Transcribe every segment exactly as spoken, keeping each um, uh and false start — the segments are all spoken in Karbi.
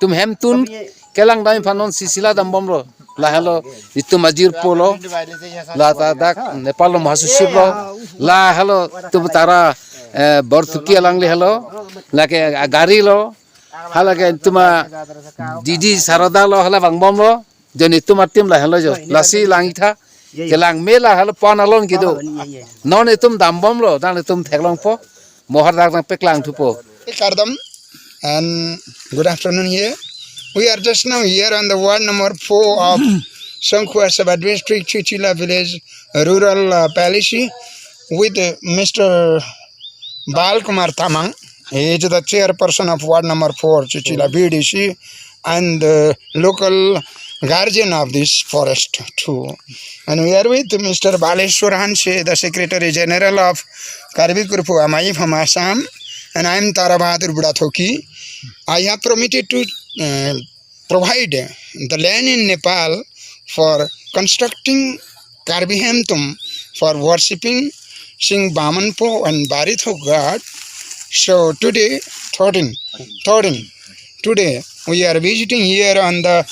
Itum hemtun kelang dam aphan non sisila dambomlo. Lahelo itum ajirpo lo. La ta dak Nepal lo mahasachib lo. Lahelo itum tara, eh, Borthuki alangli helo. Lake agari lo. Halake itum a Didi Sarada lo hala vangbomlo. Joni itum atim lahelo jo. Lasi langtha. Kelang me lahelo pon alon kedo. Non itum dambomlo, dan itum theklongpo. Mohor dak nangpeklang thupo. Kardom and good afternoon here. We are just now here on the ward number four of Songkhu Asaba district, Chichila village, rural, uh, policy with, uh, Mister Bal Kumar Tamang. He is the chairperson of ward number four, Chichila B D C, and the local guardian of this forest too. And we are with Mister Baleshwar Hanse, the Secretary General of Karbi Kurpho Amai from Assam, and I am Tara Bahadur Budathoki. I have permitted to, uh, provide the land in Nepal for constructing Karbi Hemtum for worshipping Singh Bamanpo and Barithok God. So today, thirteen, thirteen, today we are visiting here on the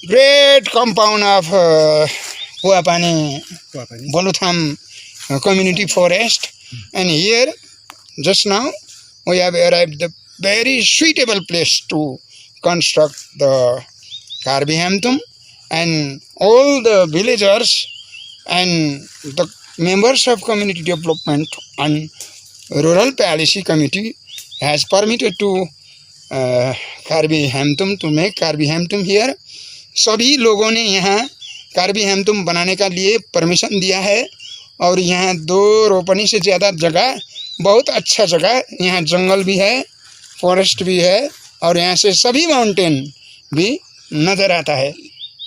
great compound of, uh, Kuapani, Kuapani. Bolutham, uh, Community Forest, and here just now we have arrived the very suitable place to construct the Karbi Hemtum, and all the villagers and the members of community development and rural policy committee has permitted to, uh, Karbi Hemtum, to make Karbi Hemtum here. सभी लोगों ने यहाँ कार्बी हेमतुम बनाने का लिए परमिशन दिया है और यहाँ दो रोपनी से ज़्यादा जगह, बहुत अच्छा जगह, यहाँ जंगल भी है, फॉरेस्ट भी है और यहाँ से सभी माउंटेन भी नजर आता है।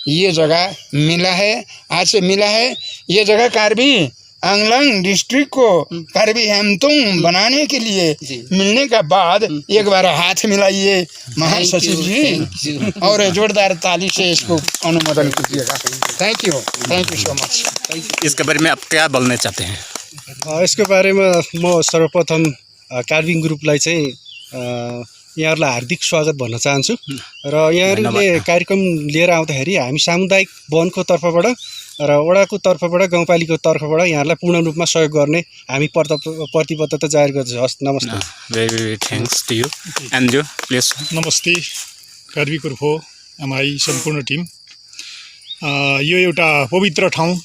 ये जगह मिला है, आज से मिला है। ये जगह कार्बी आंगलोंग डिस्ट्रिक्ट को कार्बी हेमतुम बनाने के लिए जी। मिलने के बाद हम्म। एक बार हाथ मिलाइए महासचिव जी, thank you। और जोरदार ताली से इसको अनुमोदन कीजिएगा। Thank you, thank you so much। इसके बारे में आप क्या बोलना चाहते हैं? अ, यसको बारेमा म सर्वप्रथम, अ, कार्बी ग्रुपलाई चाहिँ, अ, यहाँहरूलाई हार्दिक स्वागत भन्न चाहन्छु। र यहाँहरूले धन्यवाद। कार्यक्रम लिएर आउँदाखेरि हामी सामुदायिक वनको तर्फबाट र वडाको तर्फबाट, गाउँपालिकाको तर्फबाट यहाँहरूलाई पूर्ण रूपमा सहयोग गर्ने हामी प्रत-, प्रतिबद्धता जाहेर गर्दछौँ। हस्, नमस्ते। Very, very thanks to you। And you, please। नमस्ते, कार्बी कुर्फो, एमआई सम्पूर्ण टिम। अ, यो एउटा पवित्र ठाउँ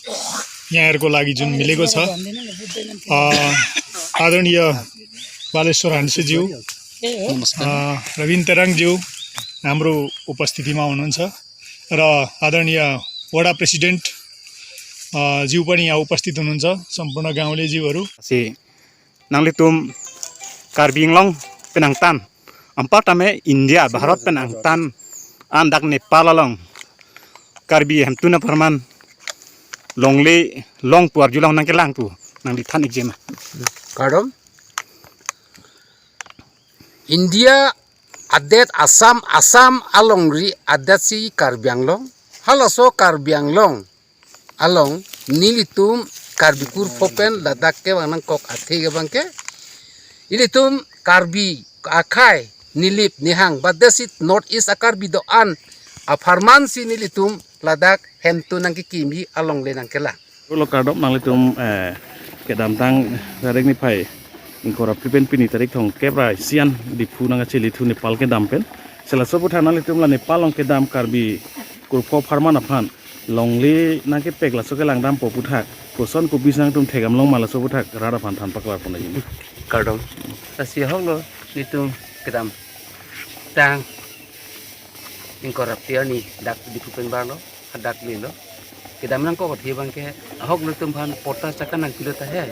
यहाँहरूको लागि जुन मिलेको छ। अ, आदरणीय बालेश्वर हान्सेज्यू, अ, रविन तेराङज्यू, हाम्रो उपस्थितिमा हुनुहुन्छ र आदरणीय वडा प्रेसिडेन्ट, अ, ज्यू पनि यहाँ उपस्थित हुनुहुन्छ, सम्पूर्ण गाउँलेज्यूहरू। Si nanglitum Karbi Anglong penangtan, anparta me India, Bharat penangtan, an dak Nepal along Karbi hemtun apharman longle long pu arjulong nangkelang pu nangli than-ikjema. Kardom. India adet Assam, Assam alongri adet si Karbi Anglong. Halaso Karbi Anglong along nelitum Karbi Kurpho pen ladak kevang nangkok athe ke abangke, ilitum Karbi akhei, nelip nehang, but that's it, North East a-Karbi do-an apharman si nelitum ladak hemtun nangkekimi alongle nangkelang. Lo kardom, nanglitum, eh, kedamtang tarik niphai ingkoi ra phli pen pini tarik thomkep ra isi an Diphu nangkachelithu Nepal kedam pen. Si laso aputhak nanglitum la Nepal along kedam Karbi Kurpho apharman aphan longle nangkepek laso kelang dampo aputhak koson kopisi nangtum thekdam long ma, laso aputhak rat aphan than paklar pon lagi. Kardom. Lasi ahok lo nelitum kedamtang ingkoi ra phli arni dak Diphu pen barlo, hadak lelo. Kedam nangkok athe abangke ahok nelitum aphan patta chaka nangpilo tahai.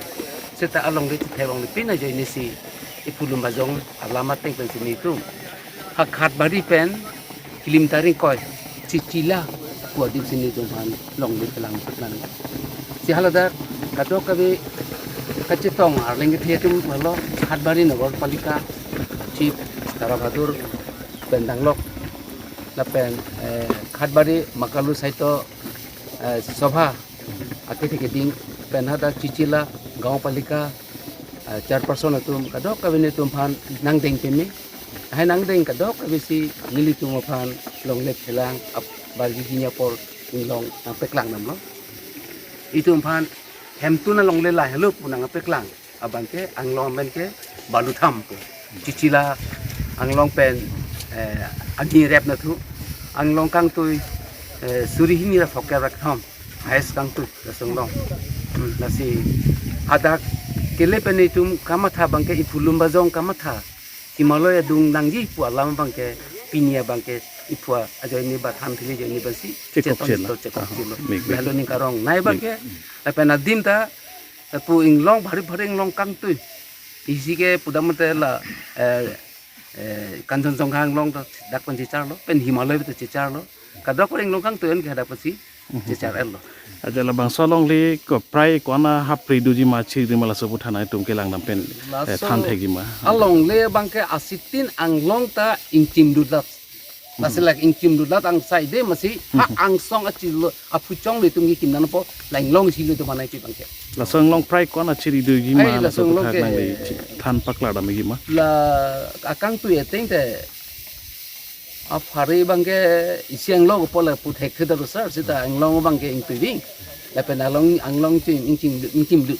Seta alongle chethek longle pin ajoine si Iphu Lumbajong alam ateng pensi nelitum ha Khatbari pen kilometer ingkoi, Chichila pu adim si nelitum aphan longle kelang putnan. Si haladak kadokave kachetong arleng kethe atum halo Khatbari Nagar Palika Chief Tara Bahadur pen danglok lapen, eh, Khatbari Makalu Saitya, eh, Sabha akethe keding pen hadak Chichila Gaon Palika, eh, chairperson atum kadokave nelitum aphan nangdeng peme. Hai nangdeng kadokave si nelitum aphan longle phelang ap barji hini apor inglong nangpeklang damlo. Itum aphan hemtun alongle lahelo pu nangpeklang abangke anglong amen ke Balutham pu. Chichila anglong pen eh, ani rep nathu anglong kangtui eh, suri hini ra phokep ra kethom highest kangtui laso anglong. Hmm, lasi hadak kele pen itum kamatha abangke iphulum bajong kamatha Himalaya adung nangji pu alam abangke pini abangke iphu ajoine ba than thili ajoine ba si Chekok cheton chelo. Cheton chekok Ah, chelo. Mek, mek. Lalu ning karong nai abangke lapen adim ta lapu inglong bhari bhari inglong kangtui. Isi ke pudam te la eh, eh, Kanchanjunga inglong ta dak pen checharlo, pen Himalaya ta checharlo. Kadokave inglong kangtui an ke hadak pensi chechar-etlo. Aja labangso alongle ko prai ko-an ahapri doji ma chiri ma laso pu than itum kelang dam pen eh, Laso than thekji ma. Alongle abangke asitin anglong ta ingchim dutlat. Lasi lak ingchim dutlat angsai de masi ha angsong achilo aphuchong le tum ki kindan po la inglong si le tum anai pi abangke. Laso anglong prai ko-an achiri doji ma Ai, laso laso anglong puthak ke nangli chi- than paklar damji ma. La akangtui ateng te aphari abangke isi anglong po lapu thekthe da sir sita anglong abangke ingtui ding. Lapen along anglong chim ingchim ingchim du.